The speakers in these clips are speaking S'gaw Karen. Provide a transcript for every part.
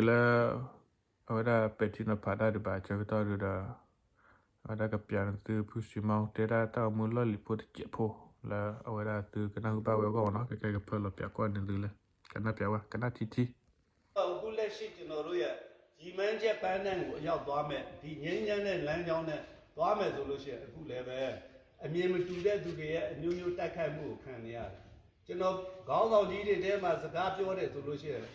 လၢ အဝဲဒၣ်ပဲာ်ထံနီၤဖးတၢ်ဒံးဘၣ်အဆၢကတီၢ်ဒုးဒီး အဝဲဒၣ်ကပျးန့ၢ်သုဖုစံးမီတဲဒၣ်တၢ်အိၣ်မူလီၢ်လံၤဖိတစဲးဖိ လၢအဝဲဒၣ်သုကနၢ်ဟူဘၣ်ဝဲအဂီၢ်မ့ၢ်နီၤ ကကဲကဖၢလီၤပၠးကွၢ်န့ၢ်သုလၢ ကနၣ်ပၠးဝဲ ကနၣ်ထံထံ အခုလက်ရှိကျွန်တော်တို့ရဲ့ ရည်မှန်းချက်ပန်းတိုင်ကိုအရောက်သွားမယ် ဒီငြိမ်းချမ်းတဲ့လမ်းကြောင်းနဲ့သွားမယ်ဆိုလို့ရှိရင်အခုလည်းပဲအမြင်မတူတဲ့သူတွေရဲ့အမျိုးမျိုးတိုက်ခိုက်မှုကိုခံနေရတယ်ကျွန်တော်ခေါင်းဆောင်ကြီးတွေထဲမှာစကားပြောတယ်ဆိုလို့ရှိရင်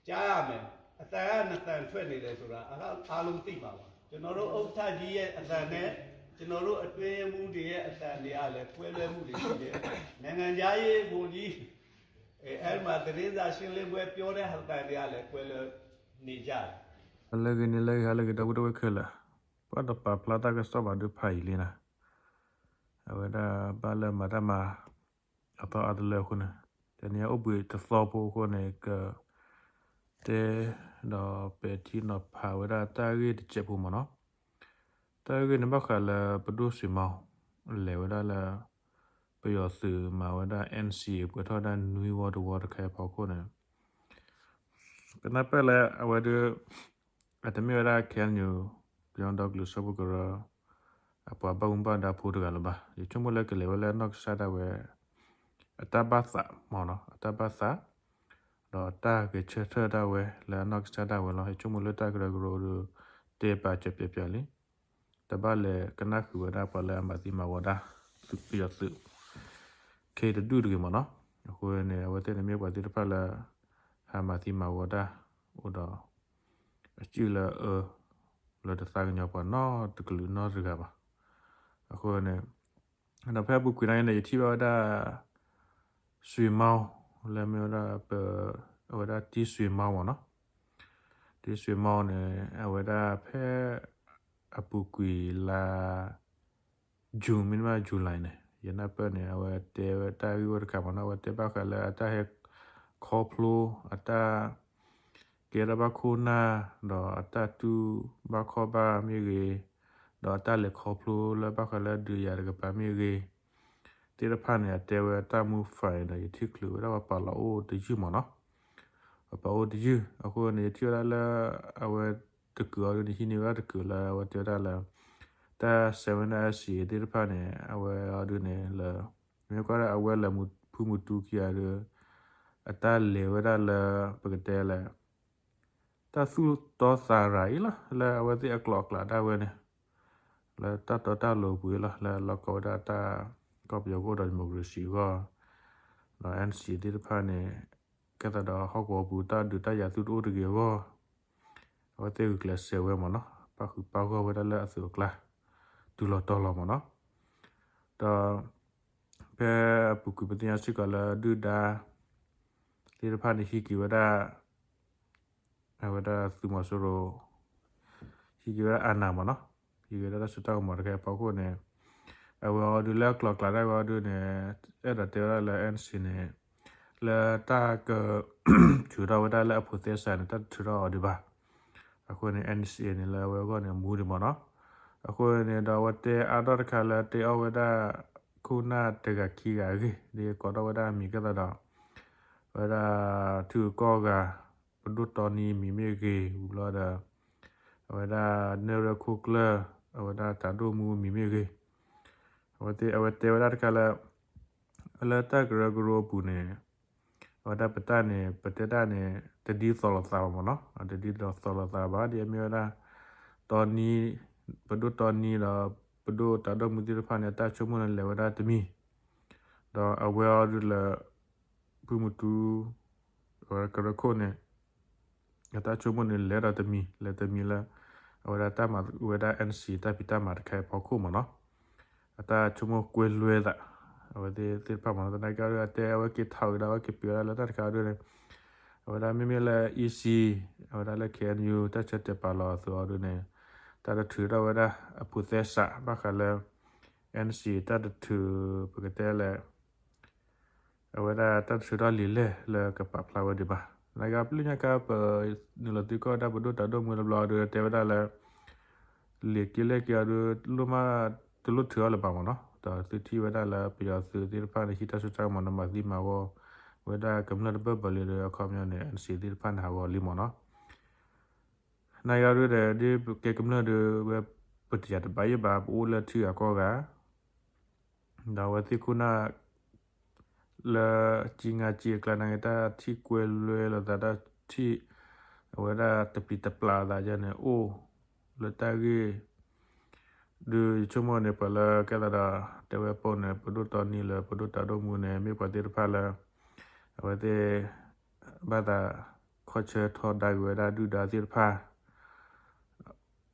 ကြားရမယ်အသံကနှစ်သံထွက်နေတယ်ဆိုတာအားလုံးသိမှာပါကျွန်တော်တို့ဥက္ကဋ္ဌကြီးရဲ့အသံနဲ့ကျွန်တော်တို့အတွင်းရေးမှူးတွေရဲ့အသံတွေကလည်းကွဲလွဲမှုတွေရှိတယ်နိုင်ငံခြားရေးဝန်ကြီးအဲအဲ့မှာသတင်းစာရှင်းလင်းပွဲပြောတဲ့ဟန်တန်တွေကလည်းကွဲလွဲနေကြတယ်လၢဂ့ၤန့ၣ်လၢဂ့ၤဟါလၢဂ့ၤဒီပုၢ်ဒီဝဲၢ်ခဲလၢာ် ပှၤတပာ်ဖျါတၢ်ကစီၣ်ဘၣ်ဒုးဖးယံာ်လံနၤ အဝဲဒၣ်ဘၣ်လၢမၤတၢ်မၤ အသီအါတလၢအဃိန့ၣ် တနံၤအံၤအိၣ်ဘှံးတသီဖိအဃိန့ၣ် ကတဲဒီးပဲာ်ထံနီၤဖးဝဲဒၣ်တၢ်ဂ့ၢ်တစဲးဖိမ့ၢ်နီၤ တၢ်ဂ့ၢ်န့ၣ်ဘၣ်ဃးလၢပဒိၣ်စွ့ၤမီ လဲၤဝဲဒၣ်လၢ ပယီၤသုးမၤဝဲဒၣ် N C A ပှဲၤထီၣ်ဝဲဒၣ်နွံဝီတဝီတခါအံၤဖီခိၣ်န့ၣ် ကနၢ်ပၢၢ်လၢအဝဲဒၣ် အတမ့ၢ်ဝဲဒၣ် K N U ကညီဒီကလုာ်စၢဖှိၣ်ကရၢ အပှၤဘၣ်မူဘၣ်ဒါဖိတဂၤလၢၤဘၣ်. ယဆိကမိၣ်လၢကလဲၤဝဲလၢအနီၢ်ကစၢ်ဒၣ်ဝဲ အတၢ်ဘၣ်သးမ့ၢ်နီၤ အတၢ်ဘၣ်သး ဒီးအတၢ်ဂဲၤဆၢထၢၣ်ဒၣ်ဝဲလၢအနီၢ်ကစၢ်ဒၣ်ဝဲလီၤ. ယဆိကမိၣ်လၢတၢ်ကရၢကရိဒီး တဲပာ်စၢၤပျဲးပျဲးလံ တဘၣ်လဲၤကနၣ်ဃုာ်ဝဲဒၣ်ပှၤလၢအမၤသံမၤဝီတၢ် သုးပယီၤသုး ခဲအံၤတဒူၣ်တဂ့ၤမ့ၢ်နီၤ. အဃိန့ၣ် အဝဲသ့ၣ်န့ၣ်မ့ၢ်ပှၤသ့ၣ်တဖၣ်လၢ ဟးမၤသံမၤဝီတၢ် အိၣ်ဒီး အစုၣ်လၢအအၢ လၢတသးကညီၤပှၤနီတကလုာ်နီတဂၤဘၣ်. အဃိန့ၣ် ဒီးဖဲအပူၤကွံာ်နာ်က့န့ၣ် ယထံၣ်ဘၣ်ဝဲဒၣ် စွ့ၤမီ လၢမ့ၢ်ဝဲဒၣ်ပ အဝဲဒၣ်တံစွ့ၤမီမ့ၢ်နီၤ. တံစွ့ၤမီန့ၣ် အဝဲဒၣ်ဖဲ အပူၤကွံာ်လါ June မ့တမ့ၢ် July န့ၣ် ယနၢ်ပၢၢ်န့ၣ် အဝဲတဲဝဲတၢ်ဂ့ၢ်ဝဲတခါမ့ၢ်နီၤ အဝဲတဲဘၣ်ဃးလၢအတၢ်ဟဲခီဖျိ အတၢ် ကဲထီၣ်ဘၣ်ခိၣ်နၢ် ဒီးအတၢ်တူၢ်ဘၣ်ခီၣ်ဘၣ်မ့ၢ်ဂ့ၤ, ဒီးအတၢ်လဲၤခီဖျိလၢဘၣ်ဃးလၢဒုးယၤတကပၤမ့ၢ်ဂ့ၤ, သ့ၣ်တဖၣ်န့ၣ် အတဲဝဲတၢ်မူ file ဒီး ယထံၣ်ချုးဝဲဒၣ်ပှၤပာ်လီၤအိၣ်တယုၢ်မ့ၢ်နီၤ. ပှၤပာ်အိၣ်တယုၢ် အဃိန့ၣ် ယထံၣ်ဝဲဒၣ်လၢ အဝဲတကုးအီၤဒုန့ၣ် ဟံးန့ၢ်ဝဲဒၣ်တကုးလၢအဝဲတဲဝဲဒၣ်လၢ တၢ်ဆဲးဝဲဒၣ် N C A သ့ၣ်တဖၣ်န့ၣ် အဝဲအီၤဒုန့ၣ်လၢ မ့ၢ်ကွၢ်ဒၣ်အဝဲလၢဖုမူတူခံဂၤဒီး အတၢ်လဲၤဝဲဒၣ်လၢ ပကတဲလဲၣ် တၢ်သူၣ်တီသးရၤအံၤလီၤ လၢအဝဲသ့ၣ်အကျိၤအကျဲဒၣ်ဝဲန့ၣ် လၢတၢ်တီတၢ်လိၤပူၤအံၤလီၤ လၢအလီၢ်ကီဝဲဒၣ်တၢ် ကီၢ်ပယီၤကအိၣ်ဒီး democracy အဂီၢ် ဒီး N C A သ့ၣ်တဖၣ်န့ၣ် ကဲသးဒီးဟီၣ်ကဝီၤပူၤတၢ်ဒုးတၢ်ယၤသုတအိၣ်တဂ့ၤအဂီၢ် အဝဲသ့ၣ်ဂုာ်ကျဲးစၢးဝဲမ့ၢ်နီၤ ပၣ်ဃုာ်ပၣ်ဂီၢ်ဝဲဒၣ်လၢအသုးအကျါ တုၤလီၤတီၤလီၤမ့ၢ်နီၤ ဒီး ဖဲအပူၤကွံာ်ပသ့ၣ်ညါစ့ၢ်ကီးလၢဒုၣ်ဒါ သ့ၣ်တဖၣ်န့ၣ်ဟံးက့ၤဝဲဒၣ် အဝဲဒၣ်သုးမီၤစိရိၤ ဟံးက့ၤဝဲဒၣ်အနၢ်မ့ၢ်နီၤ ဟံးက့ၤဝဲဒၣ်တၢ်စိတၢ်ကမီၤတခါအံၤဖီခိၣ်န့ၣ် အဝဲအီၤဒုးလၢအကျိၤအကျဲဒၣ်ဝဲအီၤဒုန့ၣ် အဲၣ်ဒိးတဲဝဲဒၣ်လၢ N C A န့ၣ် လၢတၢ်က ထုးထီၣ်ဝဲဒၣ်လၢအဖိးသဲစးန့ၣ် တၢ်တထုးထီၣ်အီၤဒံးဘၣ် အဃိန့ၣ် N C A န့ၣ် လၢအဝဲအဂီၢ်န့ၣ် အမူဒံးမ့ၢ်နီၤ အဃိန့ၣ်ဒီးအဝဲတဲအါထီၣ်တခါလၢတဲအီၣ်ဝဲဒၣ် ခိၣ်နၢ်တဂၤခံဂၤအဂ့ၢ် ဒ်ကိးထီၣ်ဝဲဒၣ်အမံၤကဲသးဒီး အဝဲဒၣ် ထံဂုၤကီၢ်ဂၤ ပဒိၣ်တီနံအမံၤမ့ၢ်ဂ့ၤ ဝံၤဘျီဒီး အဝဲဒၣ်နၢ်ရဲၣ်ခိၣ်ကျၢၢ် အဝဲဒၣ်တၢ်ဒိၣ်မူအမံၤမ့ၢ်ဂ့ၤ အဝဲသ့ၣ် အဝဲတဲဝဲဒၣ်တခါလၢ လၢတၢ်ကရၢကရိအပူၤန့ၣ် အဝဲဒၣ်ပတၢ်န့ၣ် ပတဲတၢ်န့ၣ် တဒ်သိးလိာ်သးဘၣ်မ့ၢ်နီၤ တဒ်သိးလိာ်သးဘၣ် ဒ်အမ့ၢ်ဝဲဒၣ် တီနံ ပဒိၣ်တီနံဒီး ပဒိၣ်တၢ်ဒိၣ်မူသ့ၣ်တဖၣ်န့ၣ် အတၢ်ဆိကမိၣ်န့ၣ်လဲၤဝဲဒၣ်တမံၤ ဒီးအဝဲအီၤဒုးလၢ ဖုမူတူ အဝဲကရၢခိၣ်န့ၣ် အတၢ်ဆိကမိၣ်န့ၣ်လဲၤဒီးတမံၤ လဲၤတမံၤလၢ အဝဲဒၣ်တၢ်မၤဝဲဒၣ် N C A တၢ်ဖံးတၢ်မၤတခါအံၤဖီခိၣ်မ့ၢ်နီၤ အတၢ်ဆိကမိၣ်ကွဲလွဲသး အဝဲသ့ၣ်တဖၣ်မ့ၢ်နီၤ သနာ်က့အီၤဒုး အတဲအဝဲက့ၤထီၣ်ကဒါဝဲက့ၤပှ့ၤဝဲဒၣ်လၢတၢ်တခါအံၤဒုးန့ၣ် အဝဲဒၣ်မ့မ့ၢ်လၢ E C အဝဲဒၣ်လၢ K N U တၢ်ဆၢတဲာ်ပာ်လီၤအသုးအီၤဒုးန့ၣ် တၢ်တထုးထီၣ်ဝဲဒၣ်အဖိးသဲစး ဘၣ်ဃးလၢ N C A တၢ်တထုး ပကတဲလဲၣ် အဝဲဒၣ်တၢ်တထုးထီၣ်လံာ်လဲၢ်လၢကပာ်ဖျါဝဲဒံးဘၣ်. သနာ်က့ပျုၢ်ညါခါပနုာ်လီၤသုးကီၢ်ဒၣ်ပဒိၣ်တၢ်ဒိၣ်မူတဘျီအီၤဒုး တဲဝဲဒၣ်လၢ လံာ်က့လဲၢ်က့အီၤဒုး လိၣ်မးတလိၣ်ထုးအီၤလၢၤဘၣ်မ့ၢ်နီၤ. ဒီးသုထံၣ်ဝဲဒၣ်လၢပယီၤသုးသ့ၣ်တဖၣ်န့ၣ် ဟံးတၢ်စိတၢ်ကမီၤန့ၣ် မၤသံမၤဝီ ဝဲဒၣ်ကမျၢၢ်တဘၢၣ်ဘၢၣ်လံဒီး အခီပညီန့ၣ် NCA သ့ၣ်တဖၣ်န့ၣ် ဟးဂီၤလံမ့ၢ်နီၤ. နာ်က့အီၤဒုဒီး ဒ်ပကဲကမျၢၢ်ဒီး ဝဲပတယာ်တဘၣ်ယဲၢ်ဘၣ် ပအိၣ်လၢထံဂၤကီၢ်ဂၤ ဒီးအဝဲသ့ၣ်ခိၣ်နၢ် လၢကံငါကံအကျါနာ်က့ တၢ်ထံၣ်ကွဲလွဲလိာ်သး တၢ်ထံၣ် အဝဲဒၣ်တပျံၤတပျၢ်လိာ်သးယဲၢ်န့ၣ် အိၣ်လၢတၢ်ဂ့ၢ် ဒုးယဆိကမိၣ်န့ၣ် ပှၤလၢကဲသးဒီး တဲဝဲပိာ်န့ၣ် ပဒိၣ်တီနံၤလၢပဒိၣ်တၢ်ဒိၣ်မူန့ၣ် မ့ၢ်ပှၤသ့ၣ်တဖၣ်လၢ အဝဲသ့ၣ် ဘၣ်သးခီဆၢထီဒါက့ၤဝဲဒၣ်ဒုၣ်ဒါသ့ၣ်တဖၣ်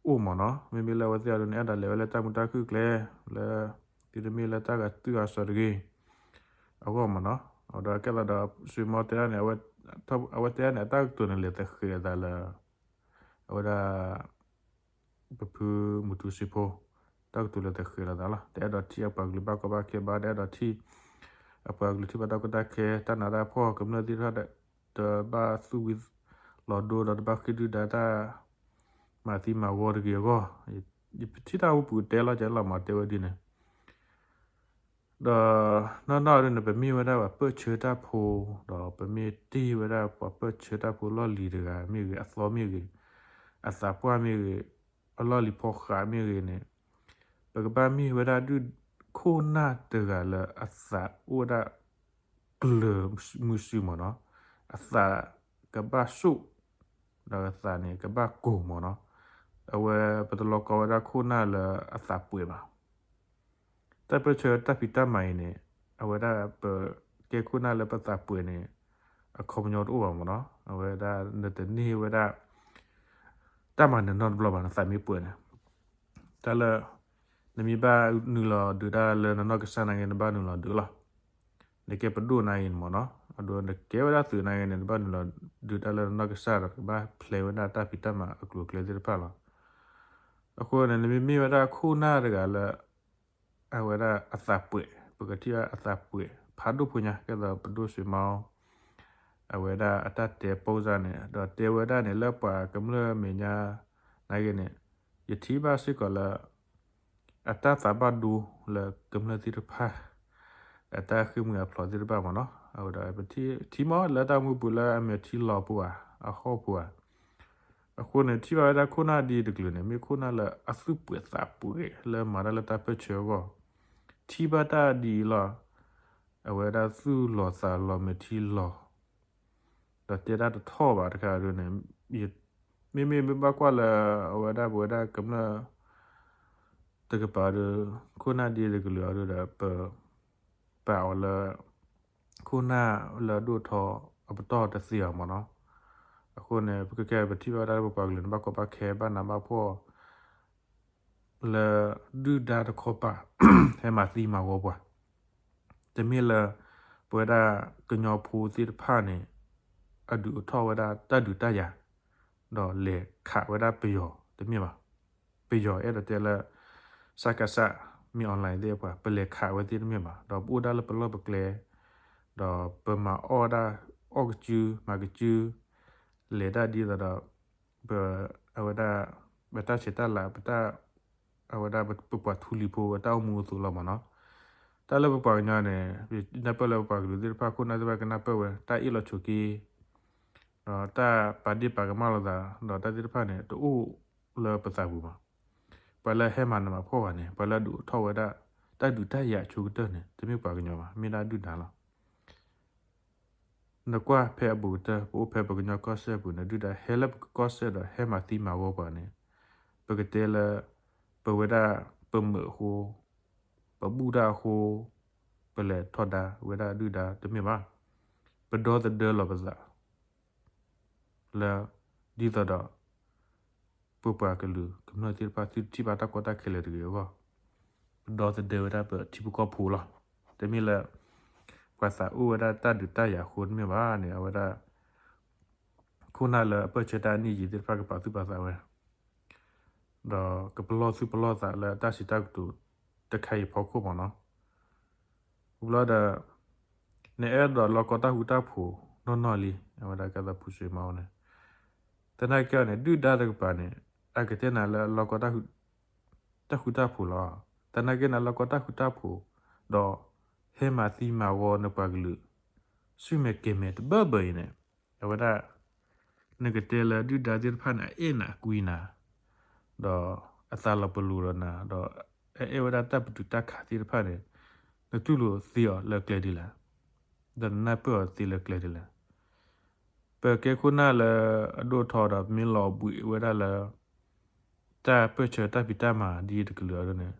အိၣ်မ့ၢ်နီၤ. မ့မ့ၢ်လၢအဝဲသ့ၣ်အဒိန့ၣ် အဲၣ်ဒိးလဲၤဝဲလၢတၢ်မုာ်တၢ်ခုၣ်ကျဲ လၢ သုတမ့ၢ်လၢတၢ်ဂၤတုၤအစီၤတဂ့ၤ အဂီၢ်မ့ၢ်နီၤ. ဒီးကဲသးဒီး စွ့ၤမီတဲဒၣ်န့ၣ် အဝဲတဲဒၣ်န့ၣ် အတၢ်ကတိၤန့ၣ် လဲၤသဃဲၤအသးလၢ အဝဲဒၣ် ပဖုမူတူစ့ဖိ တၢ်ကတိၤလၢသဃဲၤလိာ်သးလီၤ. တအဲၣ်ဒိးထံၣ်အပှၤကလုာ်ဘၣ်ကီဘၣ်ခဲဘၣ်, တအဲၣ်ဒိးထံၣ် အပှၤကလုာ်ထံၣ်ဘၣ်တၢ်ကီတၢ်ခဲ တၢ်နးတၢ်ဖှီၣ် ကမျၢၢ်သ့ၣ်တဖၣ် တဘၣ်သူၣ်ဝံၤလီၤဒိဒီး တဘၣ်ဃ့ၢ်ဒုၣ်ဒါတၢ် မၤသံမၤဂီၤတဂ့ၤအဂီၢ်, ယထံၣ်တၢ်အိၣ်ပူၤတဲလီၤကလီၤမး တဲဝဲဒ်န့ၣ် ဒီးနီၢ်နီၢ်ဒ်န့ၣ် ပမ့ၢ်ဝဲဒၣ်ပှၤပၢၢ်ဆၢတၢ်ဖိ, ဒီးပမ့ၢ်တ့ၢ်ဝဲဒၣ်ပှၤပၢၢ်ဆၢတၢ်ဖိလီၢ်လံၤတဂၤမ့ၢ်ဂ့ၤ, အသီမ့ၢ်ဂ့ၤ, အသးပှၢ်မ့ၢ်ဂ့ၤ, အလီၢ်လံၤဖီဃးမ့ၢ်ဂ့ၤန့ၣ်, ပကဘၣ်မ့ၢ်ဝဲဒၣ်ဒုးခိၣ်နၢ်တဂၤလၢအသးအိၣ်ဝဲဒၣ် ကျၢၤမုာ်စုမ့ၢ်နီၤ, အသးကဘၣ်ဆိၣ်, ဒီးအသးန့ၣ် ကဘၣ်ကိၢ်မ့ၢ်နီၤ, အဝဲပတလီၤကီဝဲဒၣ်ခိၣ်နၢ်လၢအသးပှဲၤဘၣ်. တၢ်ပၢၢ်ဆၢတၢ်ဖံးတၢ်မၤအံၤန့ၣ် အဝဲဒၣ်ပကဲခိၣ်နၢ်လၢပသးပှဲၤန့ၣ် အခီပညီတအိၣ်ဘၣ်မ့ၢ်နီၤ, အဝဲဒၣ်နတန့ၢ်ဝဲဒၣ် တၢ်မၤနၢၤနီတဘျီဘၣ် နသးမ့ၢ်ပှဲၤန့ၣ်, တၢ်လၢ နမ့ၢ်ဘၣ်နုာ်လီၤဒုးတၢ်လၢနနီၢ်ကစၢ်နာ်က့ နဘၣ်နုာ်လီၤဒုးလီၤ. နကဲပဒိၣ်နာ်က့န့ၣ်မ့ၢ်နီၤ, အဒိနကဲဝဲဒၣ်သုးနာ်က့န့ၣ် နဘၣ်နုာ်လီၤဒုးတၢ်လၢနနီၢ်ကစၢ်ဒီး ကဘၣ်ဖျဲးဝဲဒၣ်တၢ်ဖံးတၢ်မၤအကျိၤအကျဲသ့ၣ်တဖၣ်လီၤ. အဃိန့ၣ် နမ့မ့ၢ်ဝဲဒၣ်ခိၣ်နၢ်တဂၤလၢ အဝဲဒၣ်အသးပှဲၤ, ပကထံၣ်ဘၣ်အသးပှဲၤ ဖးဒိၣ်ဖိညါ ကဲသိးပဒိၣ်စွ့ၤမီ အဝဲဒၣ်အတၢ်တဲ post န့ၣ် ဒီးတဲဝဲဒၣ်န့ၣ် လၢပှၤကမျၢၢ်မဲာ်ညါ နာ်က့န့ၣ် ယထံၣ်ဘၣ်စ့ၢ်ကီးလၢ အတၢ်သးဘၣ်ဒိလၢကမျၢၢ်သ့ၣ်တဖၣ် အတၢ်ဃ့ၢ်မှံဟးဖျိးသ့ၣ်တဖၣ်မ့ၢ်နီၤ, အဝဲဒၣ်ပထံၣ်မ့ၢ်လၢတၢ်မူပူၤလၢအမဲာ်ထံလီၤပူၤဧါ အဟီၣ်ပူၤဧါ, အဃိန့ၣ် ထံၣ်ဘၣ်ဝဲဒၣ်ခိၣ်နၢ်ဒ်တကလုာ်န့ၣ် မ့ၢ်ခိၣ်နၢ်လၢအသူၣ်ပှဲၤသးပှဲၤလၢမၤတၢ်လၢတၢ်ပၢၢ်ဆၢအဂီၢ်, ထံၣ်ဘၣ်တၢ်ဒ်အံၤလီၤ, အဝဲဒၣ်သူၣ်လီၤသးလီၤမဲာ်ထံလီၤ ဒီးတဲတၢ်တထီၣ်ဘၣ်တခါဒ်န့ၣ်, မ့မ့ၢ်မ့ၢ်ဘၣ်ကွၢ်လၢ အဝဲဒၣ်ပဝဲဒၣ်ကမျၢၢ် တကပၤဒီး ခိၣ်နၢ်ဒ်တကလုာ်အီၤဒီး ပ ပာ်အီၤလၢ ခိၣ်နၢ်လၢအဒိၣ်ထီၣ်အပတီၢ်တသ့အီၤမ့ၢ်နီၤ. အဃိန့ၣ် ပကကဲပထံၣ်ဘၣ်ဝဲဒၣ်လၢပပှၤကလုာ်န့ၣ် ဘၣ်ကီဘၣ်ခဲ ဘၣ်နးဘၣ်ဖှီၣ် လၢဒုၣ်ဒါတခီပၤ ဟဲမၤသံမၤဂီၤပှၤ, တမ့ၢ်လၢ ပဝဲဒၣ်ကညီဖိသ့ၣ်တဖၣ်န့ၣ် အဒုးအိၣ်ထီၣ်ဝဲဒၣ်တၢ်ဒုးတၢ်ယၤ ဒီးလဲၤခးဝဲဒၣ်ပယီၤတမ့ၢ်ဘၣ်. ပယီၤအဲၣ်ဒိးတဲလၢ စကစ မ့ၢ် online သ့ၣ်တဖၣ် ပလဲၤခးဝဲသ့ၣ်တမ့ၢ်ဘၣ်, ဒီးပအိၣ်ဒၣ်လၢပလီၢ်ပကျဲ, ဒီးပမၤအီၣ်ဒၣ် အီၣ်ကစု မၤကစု လဲၤတၢ်ဒ်သိးဒီး ပ အဝဲဒၣ် ပတၢ်ဆဲးတၢ်လၤ ပတၢ် အဝဲဒၣ်ပပှၤထူလံၤဖိအတၢ်အိၣ်မူအသိးလီၤမ့ၢ်နီၤ. တၢ်လၢပပှၤကညီန့ၣ် နၢ်ပၢၢ်လၢပပှၤကလုာ်သ့ၣ်တဖၣ် ခိၣ်နၢ်သ့ၣ်တဖၣ်ကနၢ်ပၢၢ်ဝဲ တၢ်အ့ၣ်လိာ်ဆိးက့ ဒီးတၢ်ပာ်ဒ့ၣ်ပာ်ကမၣ်လိာ်သး ဒီးတၢ်သ့ၣ်တဖၣ်န့ၣ် တအိၣ်လၢပသးပူၤဘၣ်. ပှၤလၢဟဲမၤနးမၤဖှီၣ်ဘၣ်န့ၣ် ပှၤလၢဒုးအိၣ်ထီၣ်ဝဲဒၣ် တၢ်ဒုးတၢ်ယၤအဆိကတၢၢ်န့ၣ် တမ့ၢ်ပှၤကညီဘၣ်, မ့ၢ်ဒၣ်ဒုၣ်ဒါလီၤ. နကွၢ်ဖဲအဘူးကတၢၢ် ပအိၣ်ဖဲပကညီကီၢ်စဲၣ်အပူၤန့ၣ် ဒုၣ်ဒါဟဲလၢပကီၢ်စဲၣ်ဒီး ဟဲမၤသံမၤဂီၤပှၤန့ၣ် ပကတဲလၢ ပဝဲဒၣ်ပမုာ်အဃိ, ပဘူၣ်တၢ်အဃိ, ပလဲၤထီဒါဝဲဒၣ်ဒုၣ်ဒါတမ့ၢ်ဘၣ်. ပဒီသဒၢလီၤပသး လၢ ဒ်သိးဒီး ပပှၤကလုာ်ကမျၢၢ်သ့ၣ်တဖၣ် သုတထံၣ်ဘၣ်တၢ်ကီတၢ်ခဲလၢာ်တဂ့ၤအဂီၢ်, ပဒီသဒၢဝဲဒၣ်ပထံဖိကီၢ်ဖိလီၤ. တမ့ၢ်လၢ ပှၤသးအိၣ်ဝဲဒၣ်တၢ်ဒုးတၢ်ယၤအဃိတမ့ၢ်ဘၣ်န့ၣ် အဝဲဒၣ် ခိၣ်နၢ်လၢအပၢၢ်ဆၢတၢ်နံၣ်ယံာ်သ့ၣ်တဖၣ်ကပာ်သူၣ်ပာ်သးဝဲ ဒီးကပလီၢ်သူၣ်ပလီၢ်သးလၢတၢ်စံးတၢ်ကတိၤတခါအံၤအဖီခိၣ်မ့ၢ်နီၤ. ဝံၤလီၤဒီး နအဲၣ်ဒိးလီၢ်ကီတၢ်ဃူတၢ်ဖိးနီၢ်နီၢ်လံ အဝဲဒၣ်ကဲသးဖုစ့မီန့ၣ်, သနာ်က့န့ၣ် ဒုၣ်ဒါတကပၤန့ၣ် အကတဲနၤလၢလီၢ်ကီတၢ်ဃူတၢ်ဖိးလီၤ. သနာ်က့န့ၣ် လီၢ်ကီတၢ်ဃူတၢ်ဖိး ဒီးဟဲမၤသံမၤဂီၤနပှၤကလုာ် ဆူၣ်မဲာ်ကဲၤမဲာ်တဘၢဘၢအံၤန့ၣ် အဝဲဒၣ် နကတဲလၢဒုၣ်ဒါသ့ၣ်တဖၣ်န့ၣ် အအဲၣ်နၤအကွံနၤ ဒီးအသးလီၤပလိာ်ဒီးနၤ ဒီးအအဲၣ်ဝဲဒၣ်တၢ်ပတုာ်တၢ်ခးသ့ၣ်တဖၣ်န့ၣ် နတူၢ်လိာ်သ့အီၤလၢကျဲဒ်လဲၣ်, ဒီးနနၢ်ပၢၢ်အီၤသ့လၢကျဲဒ်လဲၣ်. ပကဲခိၣ်နၢ်လၢအဒိၣ်ထီၣ်ဒီး ပမ့ၢ်လီၤဘှံးဝဲဒၣ်လၢ တၢ်ပၢၢ်ဆၢတၢ်ဖံးတၢ်မၤဒ်တကလုာ်အီၤဒ်န့ၣ်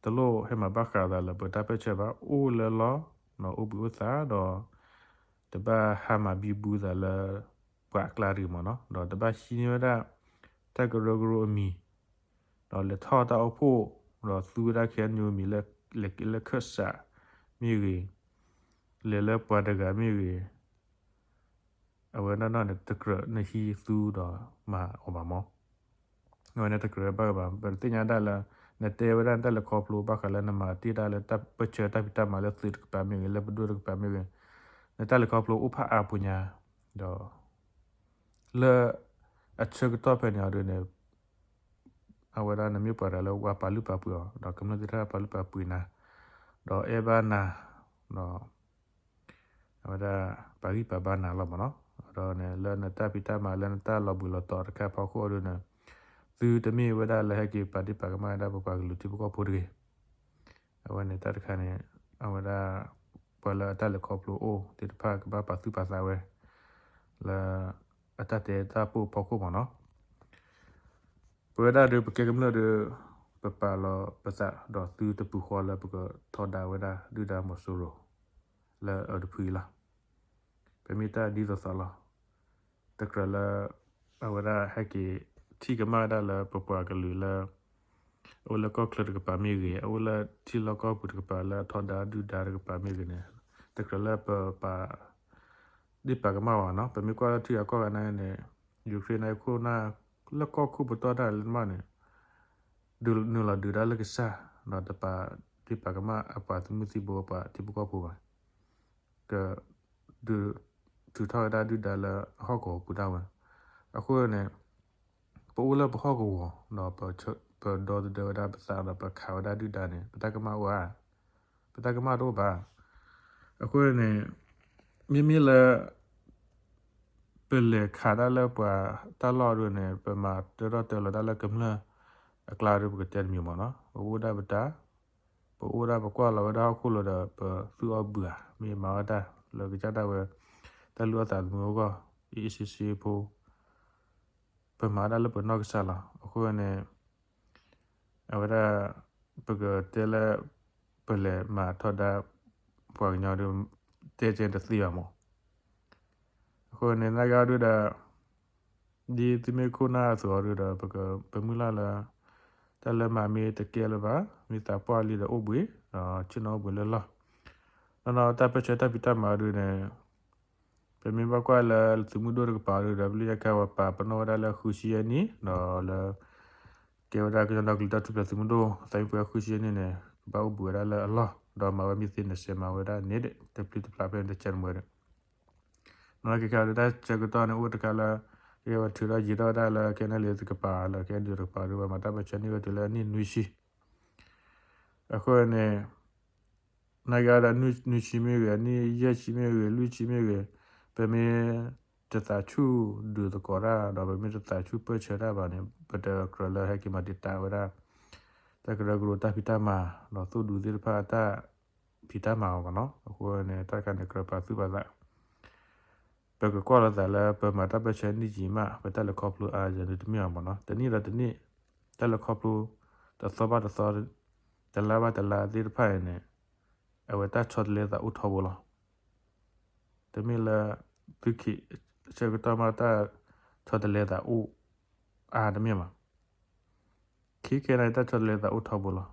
တလိၣ်ဟဲမၤဘၣ်ဃးသးလၢပတၢ်ပၢၢ်ဆၢဘၣ်, အိၣ်လၢလီၢ် ဒီးအိၣ်ဘှံးအိၣ်သါဒီး တဘၣ်ဟါမၢ်ဘံဘူသးလၢ ပှၤအကျါတဂ့ၤမ့ၢ်နီၤ, ဒီးတဘၣ်ဟံးန့ၢ်ဝဲဒၣ် တၢ်ကရၢကရိအမံၤ, ဒီးလဲၤထီၣ်တၢ်အိၣ်ဖှိၣ်, ဒီးသူဝဲဒၣ် ခ့ၣ်အဲၣ်ယူၣ် အမံၤလၢ လဲၤက့ၤလၢခၢၣ်စးမ့ၢ်ဂ့ၤ, လဲၤလၢပှၤတဂၤမ့ၢ်ဂ့ၤ အဝဲဒၣ်န့ၣ် တကြၢးနဟံးသူဒီးမၤအီၤဘၣ်မ့ၢ်, အဝဲန့ၣ်တကြၢးဘၣ်ဘၣ်, ပသ့ၣ်ညါဒၣ်လၢ နတဲဝဲဒၣ်နတၢ်လဲၤခီဖျိဘၣ်ဃးလၢနမၤတ့ၢ်တၢ်လၢတၢ်ပၢၢ်ဆၢတၢ်ဖံးတၢ်မၤလၢသုးတကပၤမ့ၢ်ဂ့ၤ, လၢပဒိၣ်တကပၤမ့ၢ်ဂ့ၤ, နတၢ်လဲၤခီဖျိအိၣ်ဖးအါပူၤညါ, ဒီး လၢအဆၢကတီၢ်ဖဲန့ၣ်အီၤဒ်န့ၣ် အဝဲဒၣ်နမ့ၢ်ပှၤတဂၤလၢဝဲပာ်လုၢ်ပာ်ပှ့ၤအီၤ ဒီးကမျၢၢ်သ့ၣ်တဖၣ်ပာ်လုၢ်ပာ်ပှ့ၤနၤ, ဒီးအဲၣ်ဘၣ်နၤ, ဒီး အဝဲဒၣ်ပာ်ဂံၢ်ပာ်ဘါနၤလီၤမ့ၢ်နီၤ, ဒီးန့ၣ် လၢနတၢ်ဖံးတၢ်မၤလၢနတၢ်လီၤဘှံးလီၤတီၤတခါအဖီခိၣ်အီၤဒ်န့ၣ် သုတမ့ၢ်ဝဲဒၣ်လၢဟဲက့ၤပာ်ဒ့ၣ်ပာ်ကမၣ်ဝဲဒၣ်ပပှၤကလုာ်ထံဖိကီၢ်ဖိတဂ့ၤ. အဝဲန့ၣ်တၢ်တခါန့ၣ် အဝဲဒၣ် ပှၤလၢအတၢ်လဲၤခီဖျိအိၣ်သ့ၣ်တဖၣ်ကဘၣ်ပာ်သူၣ်ပာ်သးဝဲ လၢအတၢ်တဲတၢ်ပိာ်ဖီခိၣ်မ့ၢ်နီၤ. ပဝဲဒၣ်ဒီးပကဲကမျၢၢ်ဒီး ပပာ်လီၤပသးဒီးသုတပူၤဃီလၢပကထီဒါဝဲဒၣ်ဒုၣ်ဒါမီၤစိရိၤ လၢအတဖုအံၤလီၤ. ပမ့ၢ်တၢ်ဒ်သိးသိးလီၤ. တကြၢးလၢ အဝဲဒၣ်ဟဲက့ၤထံၣ်ကမၣ်ဝဲဒၣ်လၢပပှၤကလုာ်လၢ အအိၣ်လၢကီၢ်ချၢတကပၤမ့ၢ်ဂ့ၤ, အအိၣ်လၢထံလီၢ်ကီၢ်ပူၤတကပၤလၢအထီဒါဒုၣ်ဒါတကပၤမ့ၢ်ဂ့ၤန့ၣ်, တကြၢးလၢပပာ် ဒ့ၣ်ပာ်ကမၣ်ဝဲနီၤ. ပမ့ၢ်ကွၢ်လၢထံဂၤကီၢ်ဂၤနာ်က့န့ၣ် Ukraine နာ်က့ခိၣ်နၢ် လၢကီၢ်ခိၣ်ပတီၢ်တၢ်လဲၤမးန့ၣ် နုာ်လီၤဒုးဒၣ်လၢကစၢ် ဒီးတပာ်ဒ့ၣ်ပာ်ကမၣ်အပှၤသုးမုၢ်သံၣ်ဘိအပှၤထံဖိကီၢ်ဖိဘၣ်. က ဒုး ထုးထီၣ်ဝဲဒၣ်ဒုၣ်ဒါလၢအဟီၣ်ကဝီၤပူၤဒၣ်ဝဲ. အဃိန့ၣ် ပအိၣ်လၢပဟီၣ်ကဝီၤ ဒီးပဒီသဒၢဝဲဒၣ်ပသးဒီးပခးဝဲဒၣ်ဒုၣ်ဒါန့ၣ် ပတၢ်ကမၣ်အိၣ်ဧါ. ပတၢ်ကမၣ်တအိၣ်ဘၣ်. အဃိန့ၣ် မ့မ့ၢ်လၢ ပလဲၤခးတၢ်လၢပှၤတၢ်လီၢ်ဒ်န့ၣ် ပမၤတၢထီၣ်တၢလီၤတၢ်လၢကမျၢၢ်အကျါဒီး ပကတဲတမံၤမ့ၢ်နီၤ. ပအိၣ်ဒၣ်ပတၢ်, ပအိၣ်ဒၣ်ပကွၢ်လီၤဝဲဒၣ်ဟီၣ်ခိၣ်လိၤဒီး ပသူၣ်အီၣ်ဘုဧါ, မ့ၢ်မၤဝဲတၢ်လၢကစၢ်ဒၣ်ဝဲ တၢ်လုၢ်အီၣ်သးသမူအဂီၢ် အ့ၣ်အ့ၣ်ဆ့ဆ့ဖိ ပမၤဒၣ်လၢပနီၢ်ကစၢ်လီၤ. အဃိန့ၣ် အဝဲဒၣ် ပကတဲလၢ ပလဲၤမၤထီဒါ ပှၤကညီဒီး တဲကဲတသ့ဘၣ်မး. အဃိန့ၣ် နာ်က့အီၤဒုဒီး ဒ်သုမ့ၢ်ခိၣ်နၢ်အသိးအီၤဒုဒီး ပက ပမုၢ်လၢ်လၢ တၢ်လၢမၤမ့ၢ်တကဲလၢၤဘၣ်, မ့ၢ်သးပှၢ်လံဒီးအိၣ်ဘှံး, ဒီးဆ့ၣ်နီၤအိၣ်ဘှံးလၢလီၢ်. နီၢ်နီၢ်တၢ်ပၢၢ်ဆၢတၢ်ဖံးတၢ်မၤအီၤဒုန့ၣ် ပမ့ၢ်ဘၣ်ကွၢ်လၢသုးမုၢ်ဒိၣ်တကပၤအီၤဒုဒီး ပလုၢ်ယဲၢ်ခါဝဲပာ်ပနီၣ်ဝဲဒၣ်လၢ ဃုဆံယဲၢ်နံၣ် ဒီးလၢ ကဲဝဲဒၣ်ကညီဒီကလုာ်တၢ်ထူၣ်ဖျဲးသုးမုၢ်ဒိၣ် သးမံပှဲၤ ဃုဆံယဲၢ်နံၣ်န့ၣ် ကဘၣ်အိၣ်ဘှံးဝဲဒၣ်လၢအလီၢ်, ဒီးမၤဝဲမ့ၢ်သ့န့ၣ် စဲးမၤဝဲဒၣ်န့ၣ်ဒီး တပျုၢ်တပျၢ်ဖဲန့ၣ်တစဲးတမှဲဒီး နီၢ်နီၢ်ကဲခါဒီး တၢ်ဆၢကတီၢ်န့ၣ်အိၣ်တခါလၢ ကဲဝဲထုးထီၣ်ယံၤထီၣ်ဝဲဒၣ်လၢ ခဲန့ၣ်လံတကပၤ လၢ ခဲန့ၣ်လံတကပၤဒီး ဝဲမၤတၢ်ပၢၢ်ဆၢန့ၢ်ဝဲတုၤလၢအနံၣ်နွံဆံ အဃိန့ၣ် နာ်က့ဒီး နွံဆံမ့ၢ်ဂ့ၤ, အနံၣ်ယဲၢ်ဆံမ့ၢ်ဂ့ၤ, လွံၢ်ဆံမ့ၢ်ဂ့ၤ, ပမ့ၢ်တသးဆူၣ်ဒုးသကိးတၢ် ဒီးပမ့ၢ်တသးဆူၣ်ပၢၢ်ဆၢတၢ်ဘၣ်န့ၣ် ပတကြၢးလၢဟဲက့ၤမၤတံာ်တာ်ဝဲဒၣ် တၢ်ကရၢကရိတၢ်ဖံးတၢ်မၤ ဒီးသိၣ်ဒူသ့ၣ်တဖၣ်အတၢ်ဖံးတၢ်မၤအီၤဘၣ်နီၤ. အဃိန့ၣ် တၢ်တခါန့ၣ် ကြၢးပာ်သူၣ်ပာ်သး ပကကွၢ်လိာ်သးလၢပမၤတၢ်ပၢၢ်ဆၢနံၣ်ကံၤမး ပတၢ်လဲၤခီဖျိအါယၤဒုးတမ့ၢ်အီၤမ့ၢ်နီၤ. တနံၣ်ဒီးတနံၣ် တၢ်လဲၤခီဖျိ တသီဘၣ်တသီ တလါဘၣ်တလါသ့ၣ်တဖၣ်အံၤန့ၣ် အဝဲတၢ်ဆီတလဲသးအိၣ်ထီဘိလီၤ. တမ့ၢ်လၢ သုခံ ဆၢကတီၢ်မး တၢ်ဆီတလဲသးအိၣ်အါတမ့ၢ်ဘၣ်. ခဲခဲန့ၣ် တၢ်ဆီတလဲသးအိၣ်ထီဘိလီၤ.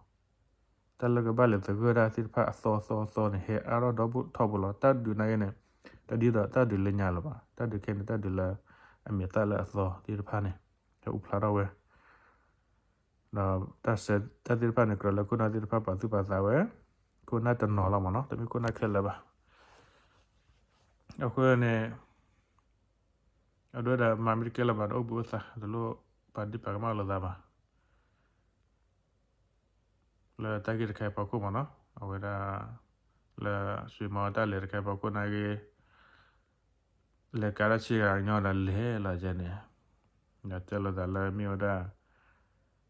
တၢ်လၢကဘၣ်လဲၤသဂၢၢ်တၢ်သ့ၣ်တဖၣ်အသီအသီအသီန့ၣ် ဟဲအါထီၣ်ဒီဘိထီဘိလီၤ. တၢ်ဒုးနာ်က့န့ၣ် တဒ်သိးတၢ်ဒုးလၢညါလၢၤဘၣ်. တၢ်ဒုးခဲန့ၣ် တၢ်ဒုးလၢအမဲာ်သၣ်လၢအသီသ့ၣ်တဖၣ်န့ၣ် ဟဲအိၣ်ဖျါထီၣ်ဝဲ ဒီးတၢ်ဆဲးတၢ်သ့ၣ်တဖၣ်န့ၣ် ကြၢးလၢခိၣ်နၢ်သ့ၣ်တဖၣ်ပာ်သူၣ်ပာ်သးဝဲ ခိၣ်နၢ်တနီၤလီၤမ့ၢ်နီၤ, တမ့ၢ်ခိၣ်နၢ်ခဲလၢာ်ဘၣ်. အဃိန့ၣ် အဒိဒီးမၤမ့ၢ်တကဲလၢၤဘၣ်ဒီး အိၣ်ဘှံးအိၣ်သါ တလိၣ်ပာ်ဒ့ၣ်ပာ်ကမၣ်လိာ်သးဘၣ်. လၢတၢ်ဂ့ၢ်တခါအံၤဖီခိၣ်မ့ၢ်နီၤ, အဝဲဒၣ် လၢစွ့ၤမီၤတၢ်လဲၤတခါအံၤဖီခိၣ်နာ်က့ လဲၤကးထီၣ်ဆ့ကၤကညီဒီးလဲၤလီၤယဲန့ၣ်, ဒီးတဲလိာ်သးလၢမ့ၢ်ဝဲဒၣ်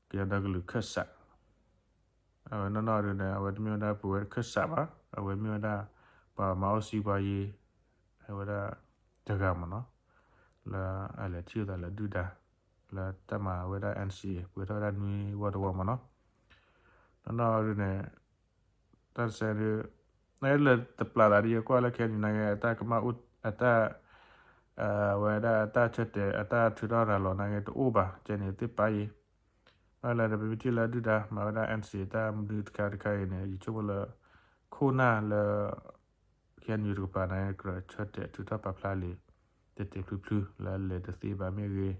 ကညီဒီကလုာ်ခၢၣ်စး, အဝဲနီၢ်နီၢ်ဒုန့ၣ် အဝဲတမ့ၢ်ဝဲဒၣ်ပဝဲခၢၣ်စးဘၣ်, အဝဲမ့ၢ်ဝဲဒၣ် ပှၤမၤအီၣ်စံပှၤယ့ အဝဲဒၣ်တဂၤမ့ၢ်နီၤ, လၢအလဲၤထံၣ်လိာ်သးလၢဒုၣ်ဒါ လၢတၢ်မၤဝဲဒၣ် NCA ပှဲၤထီၣ်ဝဲဒၣ်နွံဝီတဝီမ့ၢ်နီၤ, နီၢ်နီၢ်ဒုန့ၣ် တၢ်တစဲးဒု နလၢတပျၢ်သးဒ်ယကွၢ်လၢ ခဲအံၤန့ၣ် အတၢ်ကမၣ်အိၣ် အတၢ် ဝဲဒၣ်အတၢ်ဆၢတဲာ် အတၢ်ထုးထီၣ်ရၤလီၤနာ်က့တအိၣ်ဘၣ် ကဲန့ၣ်သ့ၣ်ပၢ်ယံၤ, ဘၣ်လၢပမ့ၢ်ထံၣ်လၢဒုၣ်ဒါမၤဝဲဒၣ် NCA တၢ်မနုၤတခါတခါအံၤန့ၣ် ယဆိကမိၣ်လၢ ခိၣ်နၢ်လၢ ခဲအံၤတကပၤန့ၣ် ကြၢးဆၢတဲာ်ထုးထီၣ်ပာ်ဖျါလံ တဲာ်တဲာ်ဖျုးဖျုး လၢလဲၤတသ့ဘၣ်မ့ၢ်ဂ့ၤ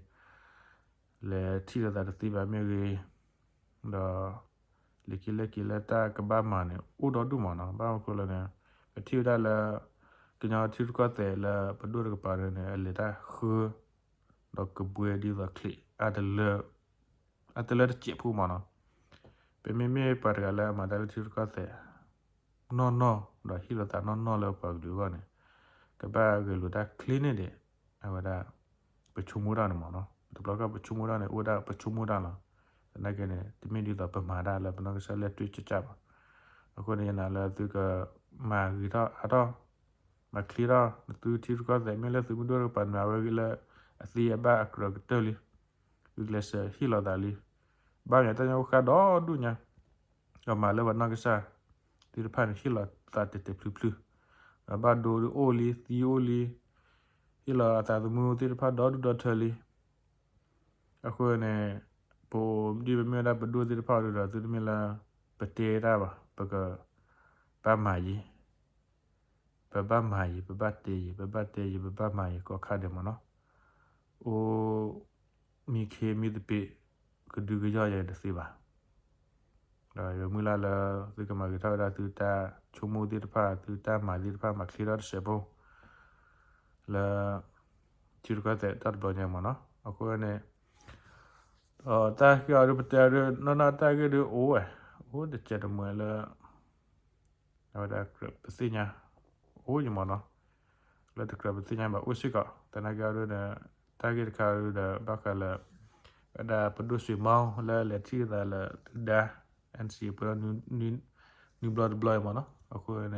လဲၤထံၣ်လိာ်သးတသ့ဘၣ်မ့ၢ်ဂ့ၤ, ဒီး လံာ်က့လဲၢ်က့လၢတၢ်ကဘၣ်မၤန့ၣ် အိၣ်ဒီဒူၣ်မ့ၢ်နီၤ, ဘၣ်မနုၤဃိလဲၣ်န့ၣ် ပထံၣ်ဝဲဒၣ်လၢ ကညီထံရူၢ်ကီၢ်သဲးလၢပဒိၣ်တကပၤန့ၣ် အလဲၤတၢ်ဃၢ ဒီးကဘှဲဒ်သိးချံး အတလၢတစဲးဖိမ့ၢ်နီၤ, ပမ့မ့ၢ်ပှၤတဂၤလၢအမၤတၢ်လၢထံရူၢ်ကီၢ်သဲး နီၢ်နီၢ် ဒီးဟ့ၣ်လီၤသးနီၢ်နီၢ်လၢပှၤကလုာ်အဂီၢ်န့ၣ် ကဘၣ်ဂဲၤလိာ်တၢ်ချ့န့ၢ်ဒံး အဝဲဒၣ် ပဆိကမိၣ်တၢ်န့ၣ်မ့ၢ်နီၤ, တဘျီခီပဆိကမိၣ်တၢ်န့ၣ် အိၣ်ဝဲဒၣ်ပဆိကမိၣ်တၢ်လီၤ, သနာ်က့န့ၣ် တမ့ၢ်ဒ်သိးပမၤတၢ်လၢပနီၢ်ကစၢ်လၢတွ့ကၠၢ်ကၠၢ်ဘၣ်, အဃိန့ၣ်ယနာ်လၢသုက မၤဂ့ၤထီၣ်အါထီၣ် မၤချ့ထီၣ် နသုထံရူၢ်ကီၢ်သဲး မ့ၢ်လၢသုးမုၢ်ဒိၣ်တကပၤန့ၣ် အဝဲဂ့ၤလၢ အသ့အဘၣ်အကြၢးကတၢၢ်လံ, ဂုာ်ကျဲးစၢးဟ့ၣ်လီၤသးလံ, ဘၣ်မ့ၢ်တၢ်ညါအိၣ်ဃာ်ဒီဒူၣ်ညါ, ဒီးမၤလၢပှၤနီၢ်ကစၢ် သ့ၣ်တဖၣ်န့ၣ် ဟ့ၣ်လီၤသးတဲာ်တဲာ်ဖျုးဖျုး, ဒီးဘၣ်ဒိဒုအိၣ်လံ သံအိၣ်လံ, ဟ့ၣ်လီၤအသးသမူသ့ၣ်တဖၣ်ဒီဒူၣ်ဒီထၢလံ, အဃိန့ၣ် ပဒ်ပမ့ၢ်ဝဲဒၣ်ပဒိၣ်သ့ၣ်တဖၣ်အံၤဒီး သုတမ့ၢ်လၢ ပတဲတၢ်ဘၣ်, ပက ဘၣ်မၤယံၤ, ပဘၣ်မၤယံၤ ပဘၣ်တဲယံၤ ပဘၣ်တဲယံၤ ပဘၣ်မၤယံၤကိးခါဒဲးမ့ၢ်နီၤ, အိၣ် မံခ့မံသပ့ၤ ကဒုကယီၢ်ယဲတသ့ဘၣ်, ဒီးယမုၢ်လၢ်လၢ သုကမၤဂ့ၤထီၣ်ဝဲဒၣ်သုတၢ်ဆိကမိၣ်သ့ၣ်တဖၣ် သုတၢ်မၤသ့ၣ်တဖၣ် မၤချ့ထီၣ်တစဲးဖိ လၢ ထံရူၢ်ကီၢ်သဲးတၢ်တဘျီညါမ့ၢ်နီၤ, အဃိန့ၣ် ဒီးတၢ်ဂ့ၢ်အီၤဒုပတဲအီၤဒု နီၢ်နီၢ်တၢ်ဂ့ၢ်ဒုအိၣ်ဝဲ, အိၣ်တစဲးတမှဲၤလၢ အဝဲဒၣ်ကြၢးပသ့ၣ်ညါ အိၣ်ယမ့ၢ်နီၤ, လၢတကြၢးပသ့ၣ်ညါဘၣ်အိၣ်စ့ၢ်ကီး, သနာ်က့အီၤဒုန့ၣ် တၢ်ဂ့ၢ်တခါဒုဒီး ဘၣ်ဃးလၢ ဝဲဒၣ်ပဒိၣ်စွ့ၤမီလၢလဲၤထံၣ်သးလၢဒုၣ်ဒါ NCA ပှဲၤထီၣ် နွံဘျီတဘျီအံၤမ့ၢ်နီၤ, အဃိန့ၣ်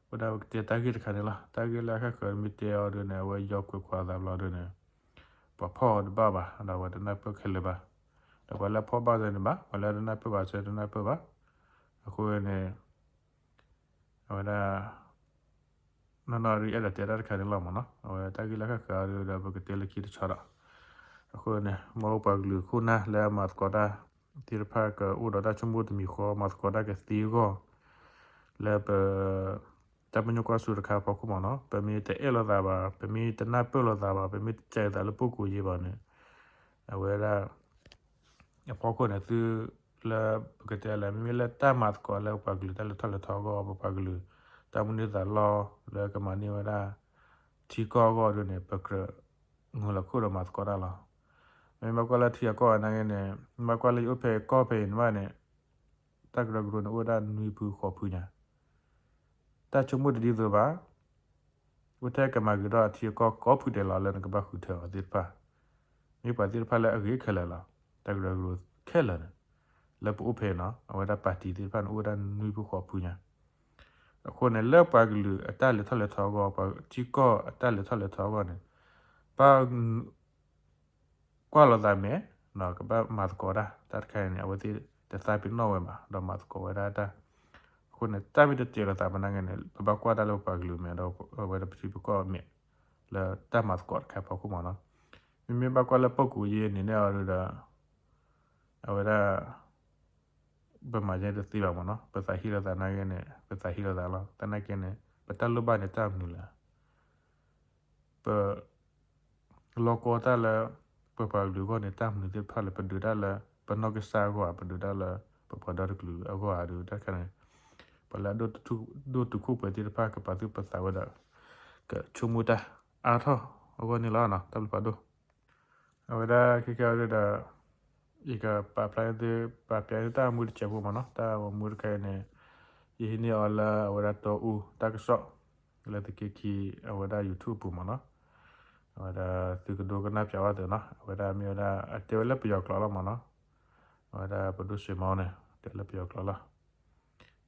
ဝဲဒၣ်ပကတဲတၢ်ဂ့ၢ်တခါန့ၣ်လီၤ, တၢ်ဂ့ၢ်လၢအဃၣ်ဃၢၤမ့ၢ်တဲအီၤဒုန့ၣ် အဝဲယီၤကွဲးခွါသးဘျီဒုန့ၣ် ပှၤဖီၣ်အီၤတဘၣ်ဘၣ် ဒီးအဝဲတနၢ်ပၢၢ်ခဲလၢာ်ဘၣ်, ဒီးပှၤလၢအဖီၣ်ဘၣ်စၢၤန့ၣ်ဘၣ် ပှၤလၢအတနၢ်ပၢၢ်ဘၣ်စၢၤတနၢ်ပၢၢ်ဘၣ်, အဃိန့ၣ် အဝဲဒၣ် နီၢ်နီၢ်ဒုအဲၣ်ဒိးတဲတၢ်တခါန့ၣ်လီၤမ့ၢ်နီၤ, အဝဲတၢ်ဂ့ၢ်လၢအဃၣ်ဃၢၤဒုဒီး ပကတဲလၢခံတဆီဒီး, အဃိန့ၣ် မ်ပှၤကလုာ်ခိၣ်နၢ်လၢအမၤသကိးတၢ်သ့ၣ်တဖၣ် ကအိၣ်ဒီးတၢ်ဆိကမိၣ်တမံၤဃီ မၤသကိးတၢ်ကသ့အဂီၢ် လၢပ တၢ်ပညိၣ်ကွၢ်စိတခါအဖီခိၣ်မ့ၢ်နီၤ, ပမ့ၢ်တအဲၣ်လိာ်သးဘၣ်, ပမ့ၢ်တနၢ်ပၢၢ်လိာ်သးဘၣ်, ပမ့ၢ်တစဲးသးလၢပကိးယ့ၢ်ဘၣ်န့ၣ်, အဝဲဒၣ် အဖီခိၣ်န့ၣ် သုလၢပကတဲလၢ မ့မ့ၢ်လၢတၢ်မၤသကိးလၢပပှၤကလုာ်တၢ်လဲၤထီၣ်လဲၤထီအဂီၢ်, ပပှၤကလုာ်တၢ်မုၢ်န့ၢ်သးလီ လၢကမၤန့ၢ်ဝဲဒၣ် ထံကီၢ်အဂီၢ်ဒ်န့ၣ် ပကြၢး မုၢ်လီၤခိၣ်ဒီးမၤသကိးတၢ်လီၤ. မ့မ့ၢ်ဘၣ်ကွၢ်လၢထံအကီၢ်အနာ်က့န့ၣ်, မ့မ့ၢ်ဘၣ်ကွၢ်လၢယအိၣ်ဖဲကီၢ်ဖဲအံၤန့ၣ်ဘၣ်န့ၣ်, တၢ်ကရၢကရိန့ၣ် အိၣ်ဝဲဒၣ်နွံဖုဃိးဖုညါ, တၢ်ဆိကမိၣ်တဒ်သိးဘၣ်, အိၣ်ထဲကမၤဂ့ၤထီၣ်အထံအကီၢ်ကိးဖုဒဲးလီၤ လၢနကဘၣ်ဃုထၢအီၤသ့ၣ်တဖၣ်, မ့ၢ်ပှၤသ့ၣ်တဖၣ်လၢအဂ့ၤခဲလၢာ်လီၤ. တၢ်ကရၢကရိခဲလၢာ်န့ၣ်, လၢပအိၣ်ဖဲနီၤ, အဝဲဒၣ်ပၣ်တံၣ်သ့ၣ်တဖၣ်န့ၣ် အိၣ်ဝဲဒၣ်နွံဖုဃိးဖုညါ, အဃိန့ၣ် လၢပှၤကလုာ်အတၢ်လဲၤထီၣ်လဲၤထီအဂီၢ်, ပထံကီၢ်အတၢ်လဲၤထီၣ်လဲၤထီအဂီၢ်န့ၣ်, ဘၣ် ကွၢ်လိာ်သးမဲာ်, ကဘၣ်မၤသကိးတၢ်, တၢ်တခါအံၤန့ၣ် အဝဲသ့ၣ်တသးပ့ၤနီၣ်ဝဲဘၣ် ဒီးမၤသကိးဝဲဒၣ်တၢ်, အဃိန့ၣ် တၢ်မ့ၢ်တတဲာ်လိာ်သးမနုၤက့န့ၣ် ပဘၣ်ကွၢ်တၢ်လၢပပှၤကလုာ်မဲာ် ဒီးအဝဲဒၣ်ပထံပကီၢ်မဲာ်, လၢတၢ်မၤသကိးတခါအဖီခိၣ်မ့ၢ်နီၤ, မ့မ့ၢ်ဘၣ်ကွၢ်လၢပကိးယ့ၢ်န့ၣ်န့ၣ်အီၤဒီး အဝဲဒၣ် ပမၤယဲတသ့ဘၣ်မ့ၢ်နီၤ, ပသးဟ့လိာ်သးနာ်က့န့ၣ် ပသးဟ့လိာ်သးလီၤ. သနာ်က့န့ၣ် ပတၢ်လိၣ်ဘၣ်န့ၣ်တၢ်မနုၤလဲၣ်. ပ လီၢ်ကီတၢ်လၢ ပပှၤကလုာ်အဂီၢ်န့ၣ် တၢ်မနုၤသ့ၣ်တဖၣ်လဲၣ်. ပဒုးတၢ်လၢ ပနီၢ်ကစၢ်အဂီၢ်ဧါ, ပဒုးတၢ်လၢ ပပှၤဒီတကလုာ်အဂီၢ်ဧါ, ဒုးတၢ်တခါန့ၣ် ပှၤလၢအဒိၣ်တုာ်ခိၣ်ပှဲၤသ့ၣ်တဖၣ် ကပာ်သူၣ်ပာ်သးဝဲဒၣ် ကဆိကမိၣ်တၢ်အါထီၣ်အဂီၢ်န့ၣ်လီၤ. တၢ်ဘျုးဖးဒိၣ်. အဝဲဒၣ်ခဲကဲအီၤဒုးဒီး ယကပာ်ဖျါန့ၢ်သု ပာ်ဖျါန့ၢ်သုတၢ်ဂီၤမူတစဲးဖိမ့ၢ်နီၤ. တၢ်ဂီၤမူတခါအံၤန့ၣ် ယဟံးန့ၢ်အီၤလၢအဝဲဒၣ်တီအူတၢ်ကစီၣ် လၢသုးက့ခံ အဝဲဒၣ် YouTube အပူၤမ့ၢ်နီၤ. အဝဲဒၣ်သုကဒိကနၣ်ပၠးဝဲသုနီၤ, အဝဲဒၣ်မ့ၢ်ဝဲဒၣ်အတဲဝဲလၢပယီၤကျိာ်လီၤမၢ်နီၤ, အဝဲဒၣ်ပဒိၣ်စွ့ၤမီန့ၣ် တဲလၢပယီၤကျိာ်လီၤ.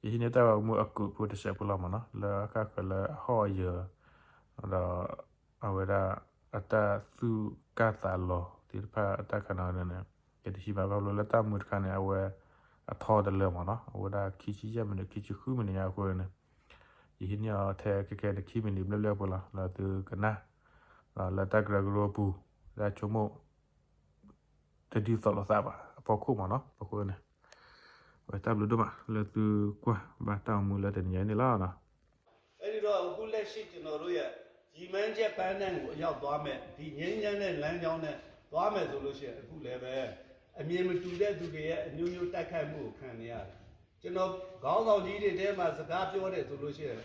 ယဟံးန့ၢ်တၢ်ဂီၤမူအကူးဖိတစဲးဖိလီၤမၢ်နီၤ, လၢအဃၣ်ဃၢၤလၢအဟီၣ်အယၢၤ, ဒီး အဝဲဒၣ်အတၢ်သူၣ်ကၢ်သးလီၤသ့ၣ်တဖၣ်အတၢ်ခးန့ၣ်န့ၣ်, ယတဟံးမးခီဖျိလၢတၢ်မူတခါန့ၣ် အဝဲအထီတလၢမၢ်နီၤ, အဝဲဒၣ်ခံဆံယဲၢ်မံးနံး ခံဆံဃုမံးနံးညါအဃိန့ၣ်, ယဟံးန့ၢ်အီၤထဲခဲကဲတခံမံးနံးဘျဲၣ်ဘျဲၣ်ဖိလီၤ, လၢသုကနၣ် လၢတၢ်ကရၢကရိအပူၤ, တၢ်ဆိကမိၣ် တဒ်သိးလိာ်သးဘၣ်အဖီခိၣ်မၢ်နီၤ, အဃိန့ၣ် အဝဲတၢ်ဘျုးဒိၣ်မး လၢသုကွၢ်ဘၣ်တၢ်အိၣ်မူလၢတနံၤညါအံၤန့ၣ်လီၤ. အဲဒီတော့ အခုလက်ရှိ ကျွန်တော်တို့ရဲ့ ရည်မှန်းချက်ပန်းတိုင်ကို ရောက်သွားမယ်၊ ဒီငြိမ်းချမ်းတဲ့လမ်းကြောင်းနဲ့ သွားမယ်ဆိုလို့ရှိရင် အခုလည်းပဲ အမြင်မတူတဲ့သူတွေရဲ့ အမျိုးမျိုးတိုက်ခိုက်မှုကို ခံနေရတယ်။ ကျွန်တော် ခေါင်းဆောင်ကြီးတွေထဲမှာ စကားပြောတယ်ဆိုလို့ရှိရင်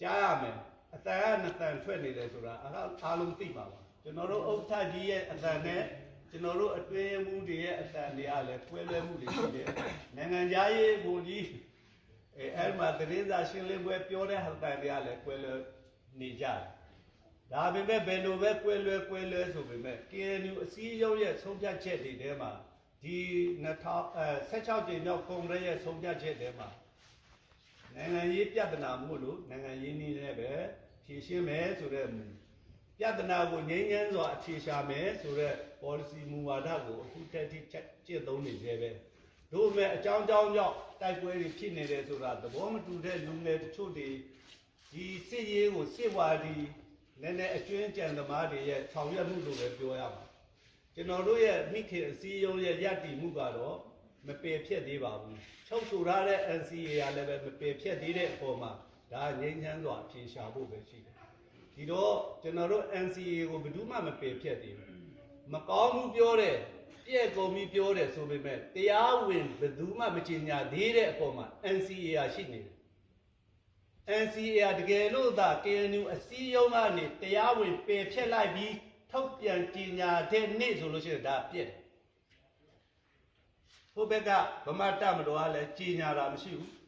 ကြားရမယ်။ အသံက နှစ်သံ ထွက်နေတယ်ဆိုတာ အားလုံးသိမှာပါ။ ကျွန်တော်တို့ ဥက္ကဋ္ဌကြီးရဲ့အသံနဲ့ ကျွန်တော်တို့ အတွင်းရေးမှူးတွေရဲ့အသံတွေကလည်း ကွဲလွဲမှုတွေရှိတယ်။ နိုင်ငံခြားရေးဝန်ကြီး အဲ အဲဒီမှာ သတင်းစာရှင်းလင်းပွဲပြောတဲ့ဟာသံတွေကလည်း ကွဲလွဲနေကြတယ်။ ဒါပေမဲ့ ဘယ်လိုပဲ ကွဲလွဲကွဲလွဲဆိုပေမဲ့ KNU အစည်းအရုံးရဲ့ ဆုံးဖြတ်ချက်တွေထဲမှာ ဒီနှစ်ထောင်အဲ ဆယ့်ခြောက်ကြိမ်မြောက် ကွန်ဂရက်ရဲ့ ဆုံးဖြတ်ချက်ထဲမှာ နိုင်ငံရေးပြဿနာမို့လို့ နိုင်ငံရေးနည်းနဲ့ပဲ ဖြေရှင်းမယ်ဆိုတဲ့မူ၊ ပြဿနာကို ငြိမ်းချမ်းစွာ အဖြေရှာမယ်ဆိုတဲ့ ပေါ်လစီမူဝါဒကို အခုထက်ထိ ကျင့်သုံးနေဆဲပဲ။ သို့ပေမဲ့ အကြောင်းကြောင်းကြောင့် တိုက်ပွဲတွေဖြစ်နေတယ်ဆိုတာ သဘောမတူတဲ့လူငယ်တချို့တွေ ဒီစစ်ရေးကို စစ်ဝါဒီ နည်းနည်းအကြွင်းအကျန်သမားတွေရဲ့ ဆောင်ရွက်မှုလို့ပဲ ပြောရမှာ။ ကျွန်တော်တို့ရဲ့ မိခင်အစည်းအရုံးရဲ့ ရပ်တည်မှုကတော့ မပယ်ဖျက်သေးပါဘူး။ ချုပ်ဆိုထားတဲ့ NCA ကလည်းပဲ မပယ်ဖျက်သေးတဲ့အပေါ်မှာ ဒါငြိမ်းချမ်းစွာ အဖြေရှာဖို့ပဲရှိတယ်။ ဒီတော့ ကျွန်တော်တို့ NCA ကို ဘယ်သူမှ မပယ်ဖျက်သေးဘူး။ မကောင်းဘူးပြောတယ်၊ ပျက်ကုန်ပြီပြောတယ်ဆိုပေမဲ့ တရားဝင် ဘယ်သူမှ မကြေညာသေးတဲ့အပေါ်မှာ NCA ကရှိနေတယ်။ NCA က တကယ်လို့သာ KNU အစည်းအရုံးကနေ တရားဝင် ပယ်ဖျက်လိုက်ပြီး ထုတ်ပြန်ကြေညာတဲ့နေ့ဆိုလို့ရှိရင် ဒါပျက်တယ်။ ဟိုဘက်က ဗမာ့တပ်မတော်ကလည်း ကြေညာတာမရှိဘူး။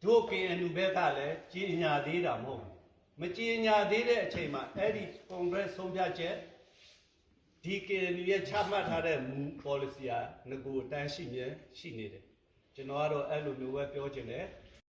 တို့ KNU ဘက်ကလည်း ကြေညာသေးတာမဟုတ်ဘူး။ မကြေညာသေးတဲ့အချိန်မှာ အဲဒီ ကွန်ဂရက်ဆုံးဖြတ်ချက် ဒီ KNU ရဲ့ချမှတ်ထားတဲ့မူ ပေါ်လစီဟာ နဂိုအတိုင်းရှိမြဲရှိနေတယ်။ ကျွန်တော်ကတော့ အဲလိုမျိုးပဲပြောချင်တယ်။